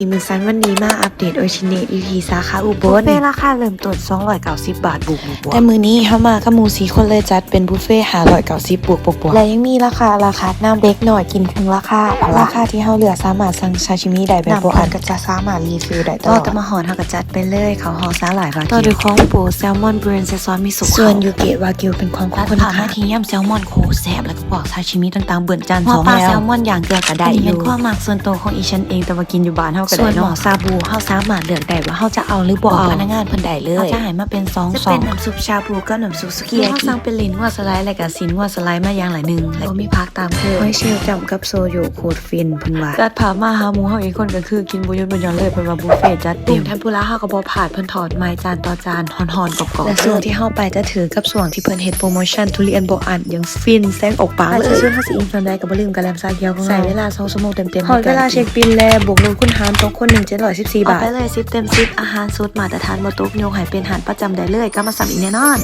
ມີມື້ສັນວັນນີ້ມາອັບເດດໂອຊິເນະຢູ່ທີ່ສາຂາອຸບົນ ບຸບເຟລາຄາເລີ່ມຕົ້ນສອງຮ້ອຍເກົ້າສິບບາດບວກໆ ແຕ່ມື້ນີ້ເຮົາມາກັບໝູ່ສີ່ຄົນເລີຍ ຈັດເປັນບຸບເຟຫ້າຮ້ອຍເກົ້າສິບບວກໆ ແລະຍັງມີລາຄາອາລາຄາດນຳ ເດັກນ້ອຍກິນເຄິ່ງລາຄາ ລາຄາທີ່ເຮົາເລືອກສາມາດສັ່ງຊາຊິມິໄດ້ແບບບໍ່ອັ້ນ ກໍຈະສາມາດຣີຟິວໄດ້ຕະຫຼອດ ຕໍ່ມາຮອດເຮົາກໍຈັດໄປເລີຍ ເຂົ້າຫໍ່ສາຫຼ່າຍວາກິວ ຕໍ່ດ້ວຍຂອງໂປຣແຊລມອນເບຣນແຊຊອນມິສຸ ສ່ວນຢູເກະວາກິວເປັນຂອງຄົນຂາຍ ທີ່ຍຳແຊລມອນໂຄດແຊບ ແລ້ວກໍພວກຊາຊິມິຕ່າງໆເບີນຈານສອງແລ້ວ ແຊລມອນຢ່າງເທື່ອກໍໄດ້ຢູ່ ເປັນຄວາມມັກສ່ວນໂຕຂອງອີ່ສັນເອງ ແຕ່ວ່າກິນຢູ່ບ້ານເຮົາກໍໄດ້ເນາະ ສ່ວນໝໍ້ຊາບູເຮົາສາມາດເລືອກໄດ້ວ່າເຮົາຈະເອົາຫຼືບໍ່ເອົາ ບອກພະນັກງານເພິ່ນໄດ້ເລີຍ ເຮົາຈະໃຫ້ມາເປັນສອງ ຈະເປັນນ້ຳຊຸບຊາບູກັບນ້ຳຊຸບສຸກີຍາກິ ເຮົາສັ່ງເປັນເລນງົວສະໄລ ແລະກໍຊີ້ນງົວສະໄລມາຢ່າງລະໜຶ່ງ ແລະກໍມີຜັກຕາມເຄີຍ ຫອຍເຊວຈ້ຳກັບໂຊໂຢໂຄດ ຟິນເພິ່ນວ່າ ຕັດພາບມາຫາໝູ່ເຮົາອີກຄົນກໍຄືກິນບໍ່ຢຸດບໍ່ຢ່ອນເລີຍ ເພິ່ນວ່າບຸບເຟຈັດເຕັມ ກຸ້ງເທມປຸລາເຮົາກໍບໍ່ພາດ ເພິ່ນທອດໃໝ່ຈານຕໍ່ຈານ ຮ້ອນໆກອບໆ ແລະຊ່ວງທີ່ເຮົາໄປຈະຖືກກັບຊ່ວງທີ່ເພິ່ນເຮັດໂປຣໂມຊັນທຸລຽນບໍ່ອັ້ນ ຢ່າງຟິນແສງອອກປາກເລີຍ ສ່ວນເຮົາຊິອີ່ງສ່ຳໃດກໍບໍ່ລືມກະແລັມຊາຂຽວຂອງເຮົາ ໃຊ້ເວລາສອງຊົ່ວໂມງເຕັມໆ ຮອດເວລາເຊັກບິນແລ້ວ ບວກລົບຄູນຫານຕົກຄົນໜຶ່ງເຈັດຮ້ອຍສິບສີ່ບາດ ເອົາໄປເລີຍສິບເຕັມສິບ ອາຫານສູດມາດຕະຖານບໍ່ຕົກ ຍົກໃຫ້ເປັນຮ້ານປະຈຳໄດ້ເລີຍ ກັບມາຊ້ຳອີກແນ່ນອນ.